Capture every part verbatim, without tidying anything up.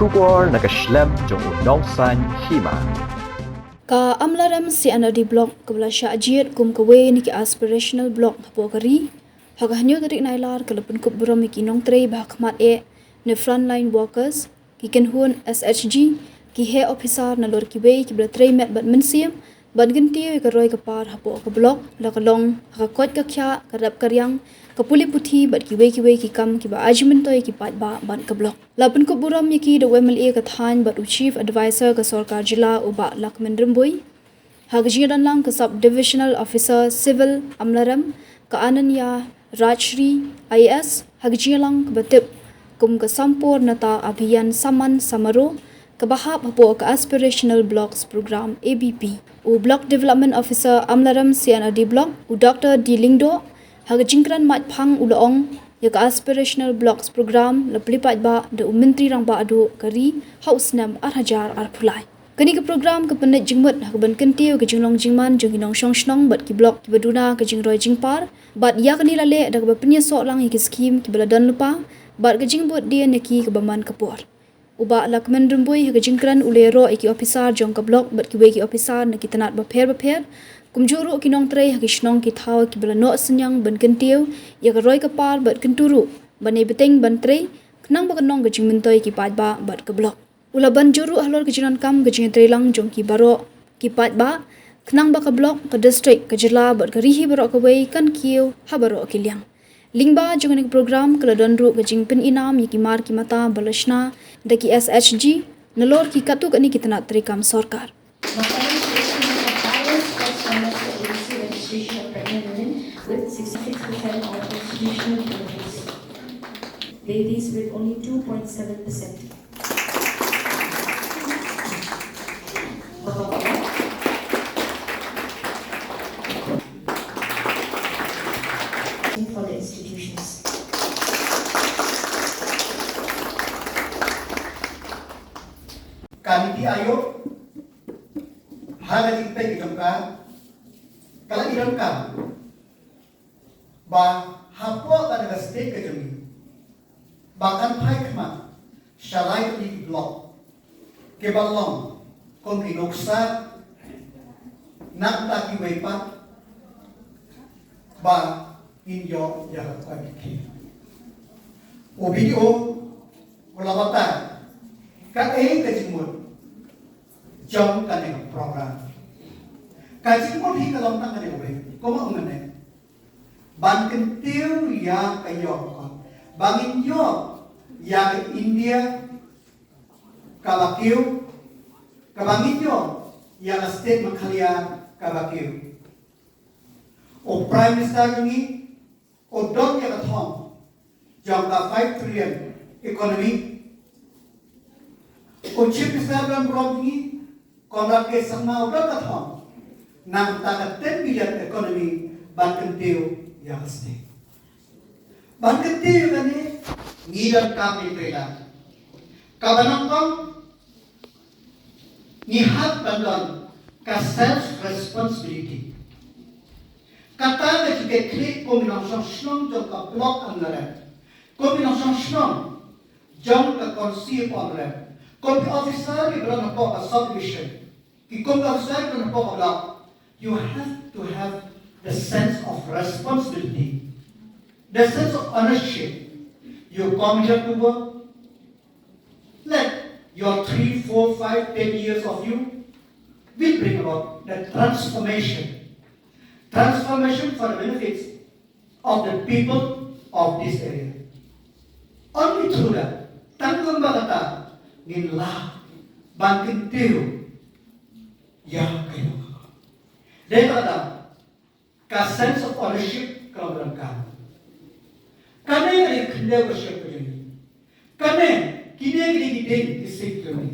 Khubor na ka shlem jong u Nongsaiñ Hima. Ka Amlarem C and R D Block kaba la shah jied kum kawei na ki aspirational block hapoh ka ri, ha ka hynñiew tarik Nailar ka la pynkup burom ïa ki nongtrei ba ha khmat eh ne frontline workers, ki kynhun S H G, ki heh ophisar nalor kiwei kiba la trei met bad mynsiem ban kyntiew ïa ka roi ka par hapoh ka block, la ka long ha ka koit ka khiah, ka rep ka riang, ka pule puthi bad kiwei kiwei ki kam kiba ai jingmyntoi ïa ki paidbah bad ka block. La pynkup burom ïa ki da u M L A ka thaiñ bad u Chief Advisor ka Sorkar Jylla u Bah Lahkmen Rymbui. Ha ka jingdonlang ka Sub Divisional Officer Civil Amlarem, ka Ananya Rajshri I A S, ha ka jingdonlang kaba tip kum ka Sampoornata Abhiyan Samman Samaroh, kaba hap hapoh ka Aspirational Blocks Program, A B P. U Block Development Officer Amlarem C and R D Block, u Doctor D Lyngdoh, ha ka jingkren mait phang u la ong, ïa ka Aspirational Blocks Program la plie paidbah da u Myntri Rangbah duh ka ri ha u snem ar hajar arphew lai. Kane ka program ka pynleit jingmut ha kaban kyntiew ka jinglong jingman jong ki nongshong shnong bad ki block kiba duna ka jingroi jingpar, bad ïa kane la leh da kaba pynïasoh lang ïa ki skhim kiba la don lypa bad ka jingbud dien ïa ki kaba man ka por. U Bah Lahkmen Rymbui ha ka jingkren u la ïaroh ïa ki ophisar jong ka block bad kiwei ki ophisar na ki tnat bapher bapher, kumjuh ruh ki nongtrei ha ki shnong ki thaw kiba la noh synñiang ban kyntiew ïa ka roi ka par bad kyntu ruh ban ïai bteng ban trei, khnang ba kan long ka jingmyntoi ïa ki paidbah bad ka block. U la ban jur ruh halor ka jingdonkam ka jingïatreilang jong ki baroh ki paidbah, khnang ba ka block, ka district, ka jylla bad ka ri hi baroh kawei kan kiew ha baroh ki liang. Lyngba jong kane ka program ka la don ruh ka jingpyninam ïa ki mar ki mata ba la shna da ki S H G nalor ki katto katne ki tnat treikam sorkar. With sixty-six percent of institutional benefits. Ladies with only two point seven percent. For the institutions. Ka NITI Aayog, ha ka jingpeit jong ka, ka la ïalam ka ba hapoh kane ka state ka jong ngi, ba kan phai khmat sha lai tylli ki block kiba long kum ki nuksa na ka bynta kiwei pat ba ngin ïoh ïa ka koit ka khiah. U B D O u la batai kaei ka jingmut jong kane ka program. Ka jingmut hi ka long tang kane kawei, kumba ong mynne, ban kyntiew ïa ka ïoh, ba ngin ïoh ïa ka India kaba kiew, kaba ngin ïoh ïa ka state Meghalaya kaba kiew. U Prime Minister jong ngi u don ïa ka thong jong ka five trillion economy. U Chief Minister ba la burom jong ngi, Conrad K Sangma, u don ka thong na ka bynta ka ten billion economy ban kyntiew ïa ka state. Ban kyntiew ïa kane ngi donkam ïa ka treilang. Kaba nyngkong, ngi hap ban don ka self responsibility. Kata ka jingkitkhlieh kum ki nongshong shnong jong ka block Amlarem, kum ki nongshong shnong jong ka constituency Amlarem, kum ki officer kiba don hapoh ka subdivision, ki kum ki officer kiba don hapoh ka block. You have to have the sense of responsibility, the sense of ownership. You come here to work, let your three, four, five, ten years of you will bring about the transformation. Transformation for the benefits of the people of this area. Only through that, tang lyngba kata ngin lah ban kyntiew ïa ka ïoh. Dei kata ka sense of ownership ka long donkam. Kane ka dei ka khyndew ka shyiap ka jong ngi. Kane, kine ki dei ki dieng ki siej ka jong ngi.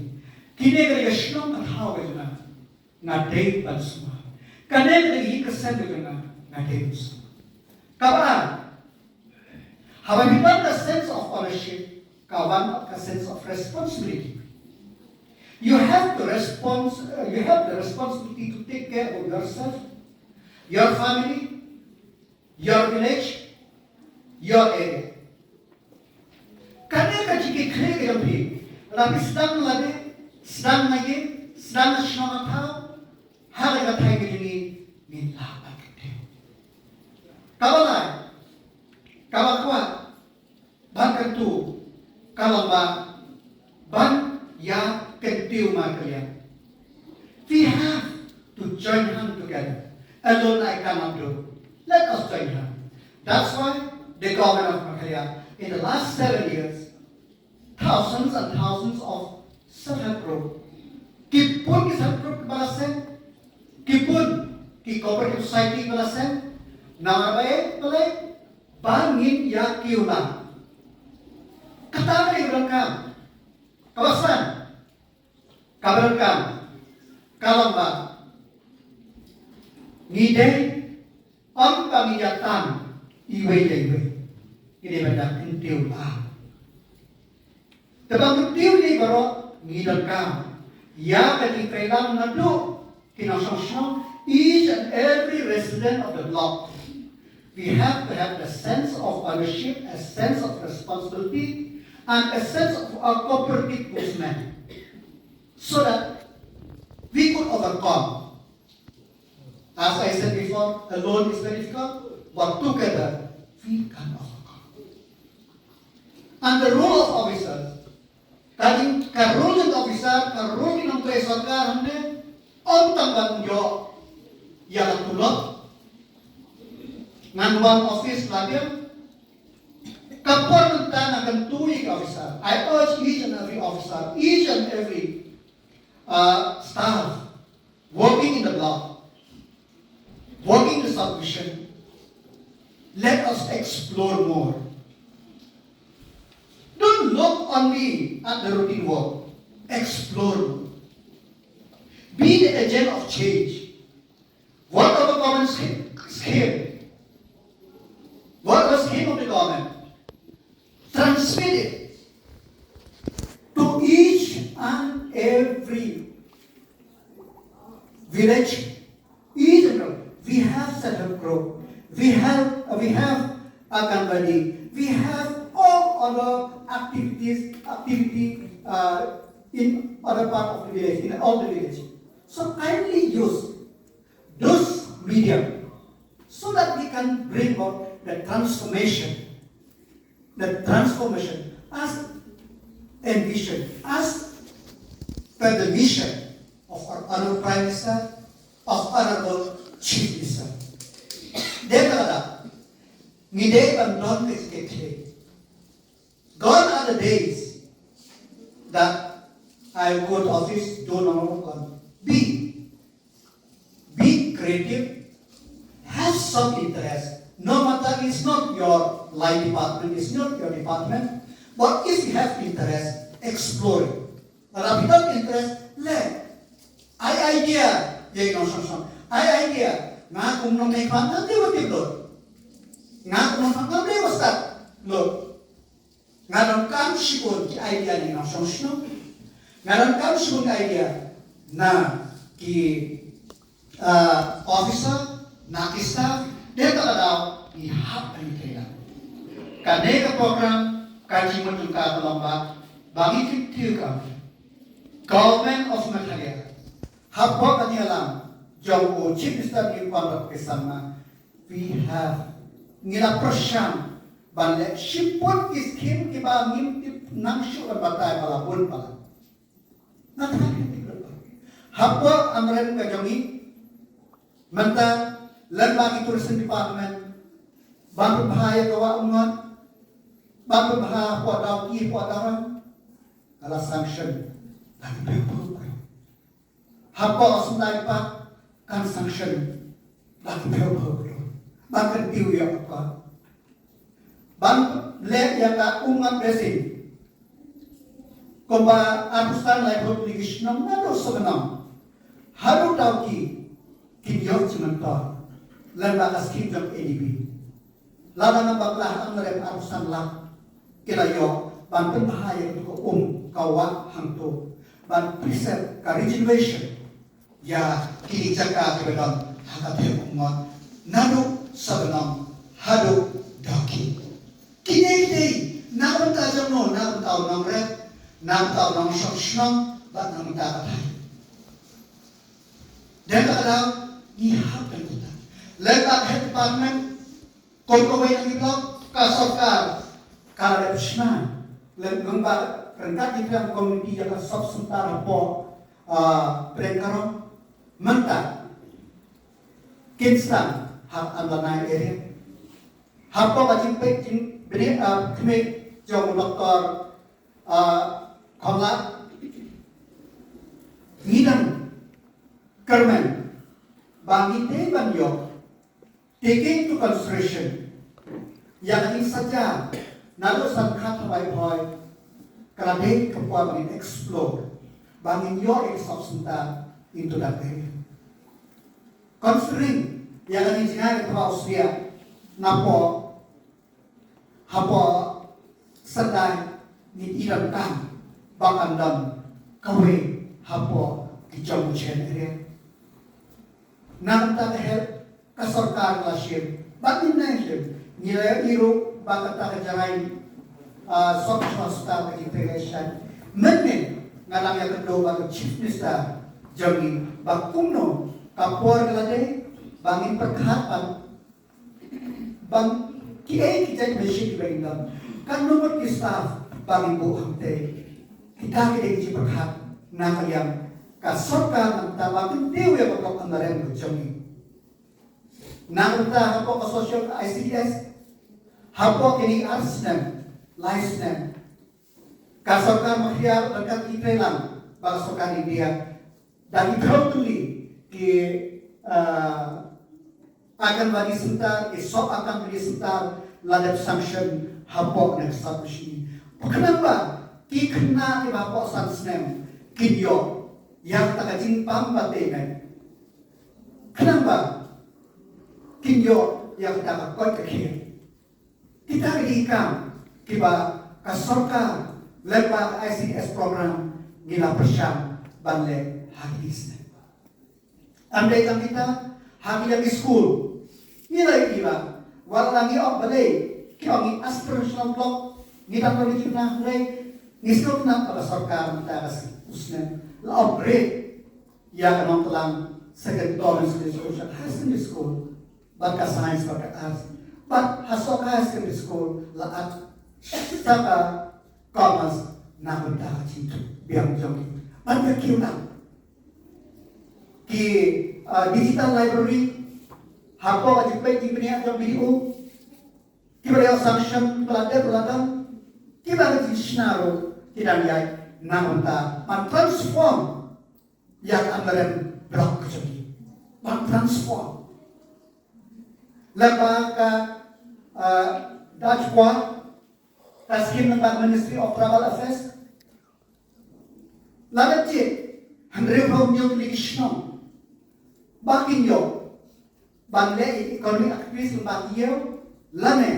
Kine ki dei ka shnong ka thaw ka jong nga, nga dei ban sumar. Kane ka dei ka ïing ka sem ka jong nga, nga dei ban sumar. Kaba ar, haba phi don ka sense of ownership, ka wan ka sense of responsibility. You have to respons-, uh, you have the responsibility to take care of yourself, your family, your village, your area. Kane ka jingkitkhlieh ka jong phi, Lada phi sdang na lade, sdang na ïing, sdang na shnong na thaw, ha kata ka thaiñ ka jong ngi, ngin lah ban kyntiew. Kaba lai, kaba kwah ban kyntu, ka long ba ban ïa kyntiew markylliang. We have to join hand together. Alone I cannot do. Let us join hand. That's why the government of Meghalaya in the last seven years, thousands and thousands of self-help group. Ki pun ki self-help group kiba la seng, ki pun ki cooperative society kiba la seng, namar ba eh, ba la eh, ba ngin ïa kiew lang. Kata ka dei ka donkam. Kaba san, kaba donkam, ka long ba ngi dei, ym ba ngi ïa tan iwei ïa iwei. Ngi dei ban ïa kyntiew lang. Te ban kyntiew ïa baroh ngi donkam ïa ka jingtrei lang naduh ki nongshong shnong, each and every resident of the block. We have to have the sense of ownership, a sense of responsibility, and a sense of a cooperative movement, so that we could overcome. As I said before, alone is very difficult, but together we can overcome. And the role of officers, ka dei ka role of officer, ka role ki nongtrei sorkar hangne, ym tang ban ïoh ïa ka tulop. Ngan wan office la biang, ka por mynta ngan kyntu ïa ki officer. I urge each and every officer, each and every uh, staff, working in the block, working in the subdivision, let us explore more. Don't look only at the routine work. Explore more. Be the agent of change. Whatever government scheme, scheme, whatever scheme of the government, transmit it to each and every village, each and every. We have self-help group, we have, we have Anganwadi, we have all other activities, activity uh, in other part of the village, in all the village. So kindly use those medium so that we can bring about the transformation, the transformation as envisioned, as per the mission of our Honorable Prime Minister, of Honorable Chief Minister. Dei kata, ngi dei ban don ka jingkitkhlieh. Gone are the days that I go to office, do normal work. Be, be creative, have some interest. No matter it's not your line department, it's not your department, but if you have interest, explore it. Lada phi don interest, leh ai idea ïa ki nongshong shnong. Ai idea, nga kum nongmihkhmat ngam dei ban tip lut. Nga kum nongmihkhmat ngam dei ban start lut. Nga donkam shibun ki idea na ki nongshong shnong. Nga donkam shibun ki idea na ki uh, officer, na ki staff, dei kata ka daw ngi hap ban ïatrei lang. Kane ka program ka jingmut jong ka ka long ba ba ngi kyntiew ka Government of Meghalaya hapoh ka jingïalam jong u Chief Minister Conrad K Sangma, we have, ngi la pyrshang ban leh shibun ki scheme kiba ngim tip nang shuh ban batai ba la bun palat. Nga tharai phi tip lypa. Hapoh amren ka jong ngi mynta, lem bad ki tourism department, ban pynbha ïa ka wah Umngot, ban pynbha hapoh Dawki, hapoh Dawrang, ka la sanction da ki phew phew klur. Hapoh Sumdain Park kan sanction da ki phew phew klur. Ban kyntiew ïa ka, ban leh ïa ka Umngot Basin. Kumba arphew san laiphew tylli ki shnong naduh Sohganong haduh Dawki kin ïoh jingmyntoi lem bad ka skim jong A D B. Lada nga bakla, ynda arphew san lak ki la ïoh ban pynbha ïa katu ka um, ka wah hangto, ban preserve, ka regeneration ïa kine ki jaka kiba don ha ka thaiñ Umngot, naduh Sohganong haduh Dawki. Kine ki dei na ka bynta jong no, na ka bynta u nongrep, Nangta u nongshong shnong bad nangta ka thaiñ. Dei ka daw ngi hap ban kata. Lada ka head department kum kawei na ki block, ka sorkar ka la dep shna lem nang ba ryngkat ki tram community ïa ka sub center hapoh, ah, Pdeng Karong. Mynta kin sdang ha Ambanai area. Hapoh ka jingpeit jingpeit, ah, khmih jong u doktor, ah, Khamlat, ngi dang kyrmen ba ngi dei ban ïoh, taking to consideration ïa ka jingsaja naduh san khat haduh wei phoi, ka la dei ka por ba ngin explore, ba ngin ïoh ïa ka sub center into that area. Considering ïa ka jingjngai ka thawau sbia napoh hapoh Sandai, ngin i donkam ba kan don kawei hapoh ki jong u chen area. Nangta ka health, ka sorkar ka la shim bad ngin nang shim, ngi la ïohi ruh ba kata ka jingïarap, ah, sub hospital ka jingpynlong sha. Mynne nga dang ïakynduh bad u chief minister jong ngi ba kumno ka por ka la dei ba ngin pyrkhat ban ban kiei ki jait machine kiba ngin don, katno ngut ki staff ba ngin buh hangtei. Kita ki dei ki jingpyrkhat na ka liang ka sorkar nangta ba kyntiew ïa ka block Amlarem ka jong ngi. Nangta hapoh ka social, ka I C D S, hapoh kine ar snem, lai snem, ka sorkar Meghalaya ryngkat ki treilang bad ka sorkar India, da ki khraw tylli ki, ah, Anganwadi center, ki sub Anganwadi center la dep sanction hapoh ne ka sub station. Khnang ba ki khynnah kiba hapoh san snem kin ïoh ïa kata ka jingpang ba te ne. Khnang ba kin ïoh ïa kata ka koit ka khiah. Kita ki dei ki kam kiba ka sorkar lem bad ka I C D S program ngi la pyrshang ban leh ha kine ki snem. Ym dei tang kita, ha kine ki skul ngi la ïohi ba wat la ngi ong balei ki ong ngi aspirational block, ngi dang don ki khynnah, hynrei ngi sngewtynnat ba ka sorkar mynta ka snem la upgrade ïa ka Nongtlang Second Government Secondary School, Higher Secondary School, bad ka science bad ka arts, bad ha Sohkei Higher Secondary School la add sa ka commerce na ka bynta ka jingbiang jong ki. Bad ka kiew lang ki, uh, digital library hapoh ka jingpeit jingpynïaid jong B D O, kiba la ïoh sanction, kiba la dep, kiba la dang, kiba ka jingshna ruh ki dang ïaid na ka bynta ban transform ïa ka Amlarem block ka jong ngi, ban transform. Lem bad ka, uh, Dutch Quarter, ka scheme lem bad Ministry of Tribal Affairs, la dep jied hynriewphew hynñiew tylli ki shnong ba kin ïoh ban leh economic activities lem bad ïew lane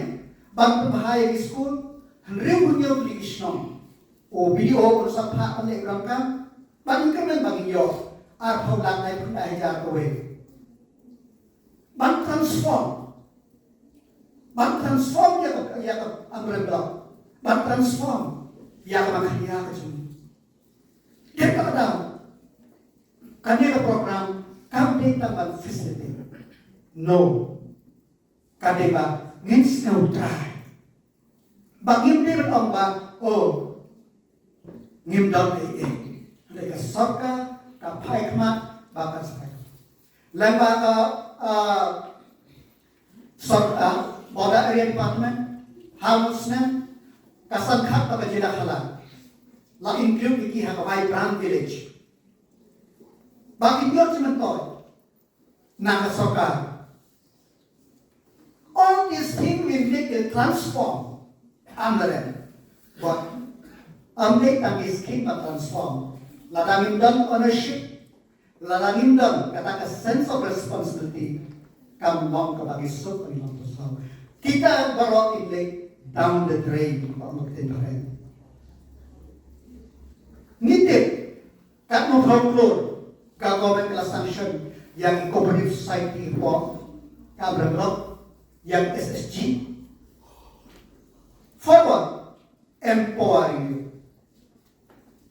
ban pynbha ïa ki skul, hynriewphew hynñiew tylli ki shnong. U B D O u sa phah ban leh u donkam, ban increment ba ngin ïoh arphew lak laiphew hajar kawei. Ban transform, ban transform ïa ka, ïa ka Amlarem block, ban transform ïa ka Meghalaya ka jong ngi. Dei ka daw kane ka program kam dei tang ban facilitate. No. Ka dei ba ngin sngewthuh ba ngim dei ban ong ba, oh, ngim don ei ei. Hynrei ka sorkar ka phai khmat ba kan sa phai khmat. Lem bad ka, ah, sorkar, Border Area Department, ha u snem ka san khat bad ka jingïakhun la include ïa ki ha ka Vibrant Village. Ba kin ïoh jingmyntoi na ka sorkar. All these things will make a transform. Amlarem. But ym dei tang ki scheme ba transform. Lada ngim don ownership, lada ngim don kata ka sense of responsibility, kam long kaba ngi suk, ngi long pyrshah. Kita baroh kin leit down the drain, ba ong ka ktien phareng. Ngi tip katno phew klur ka government ka la sanction ïa ki cooperative society hapoh ka Amlarem block, ïa ki S H G. For what? Empowering you.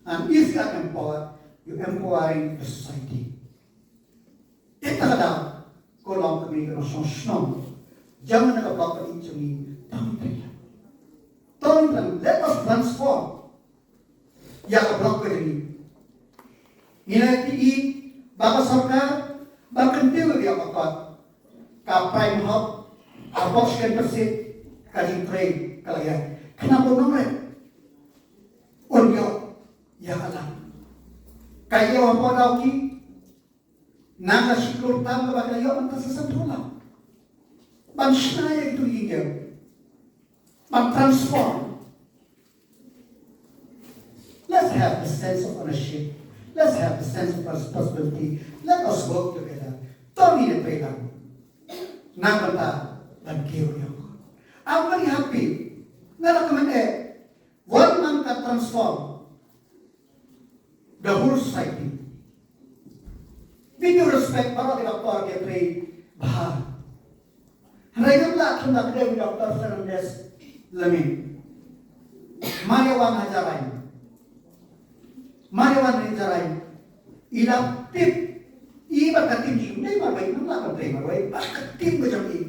And if you are empowered, you are empowering the society. Te kata ka daw, ko long kane ka nongshong shnong jong kane ka block ka jong ngi, to ngin trei lang. To ngin trei lang, let us transform ïa ka block ka jong ngi. Ngi la ïohi ba ka sorkar ba kyntiew ïa ka kot, ka Prime Hub, ka Box Cantersit, ka jingtrei ka la ïaid. Khnang ba u nongrep un ïoh ïa ka lam. Ka ïoh hapoh Dawki na ka shi klur tam kaba ka la ïoh mynta sa san phew lam. Ban shna ïa kitu ki ïing, ban transform. Let's have the sense of ownership. Let's have the sense of responsibility. Let us work together. To ngin ïatrei lang na ka bynta ban kiew ïa ka. I'm very happy. Nga la kmen eh, wat man ka transform the whole society. With due respect, baroh ki doktor ki trei bha. Hynrei ngam lah tang da kdew u Doctor Fernandez Lamine. Mar ïa wan ha Jarain, mar ïa wan ha Jarain, i la tip, i bad ka team jong i, marwei, ngam lah ban trei marwei, bad ka team ka jong i,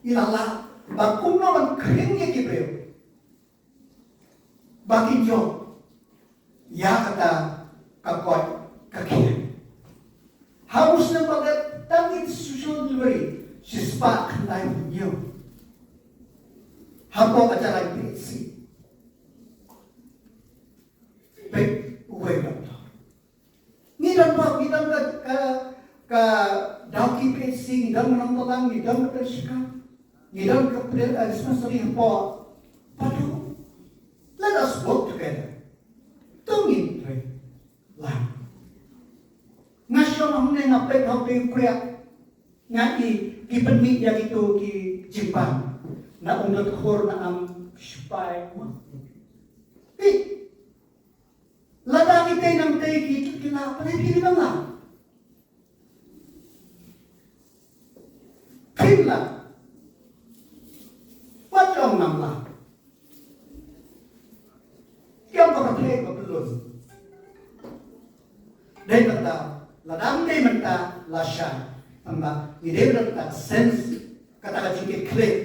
i la lah ba kumno ban khring ïa ki briew ba kin ïoh ïa kata ka koit ka khian. Ha u snem ba dep tang in social delivery, shispah khyndai phew hynñiew hapoh ka Jarain P H C. Peit uwei u doktor. Ngi don bok, ngi don ka, ka, ka Dawki P H C, ngi don ka Nongtlang, ngi don ka Pyrshah, ngi don ka Pyrshah, eh, dispensary hapoh Patu. Let us work together. To ngin trei lang. Nga shong hangne nga peit ha u tei u kriah, nga i ki pynmih ïa kitu ki jingpang na Umdonkhur, na Amshipai. Peit. Lada ki tei nangtei ki, ki la, pynhap ki, ki nang la. Phin la. Wat ong nang la. Ki ong ka pyrthei ka pynlong. Dei kata, lada ngi dei mynta la shai. Tangba ngi dei mynta ka sense, kata ka jingkitkhlieh.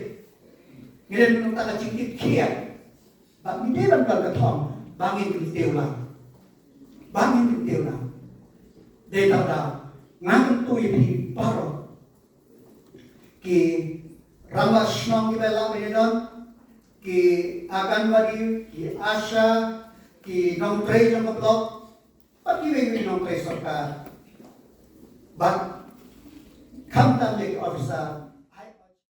Ngi dei mynta ka jingkitkhlieh. Ba ngi dei ban don ka thong ba ngin kyntiew lang. Ba ngin kyntiew lang. Dei tang da nga kyntu ïa phi baroh ki rangbah shnong kiba lah ban ïadon, ki Anganwadi, ki ASHA, ki nongtrei jong ka block, bad kiwei kiwei ki nongtrei sorkar, bad khamtam ïa ki officer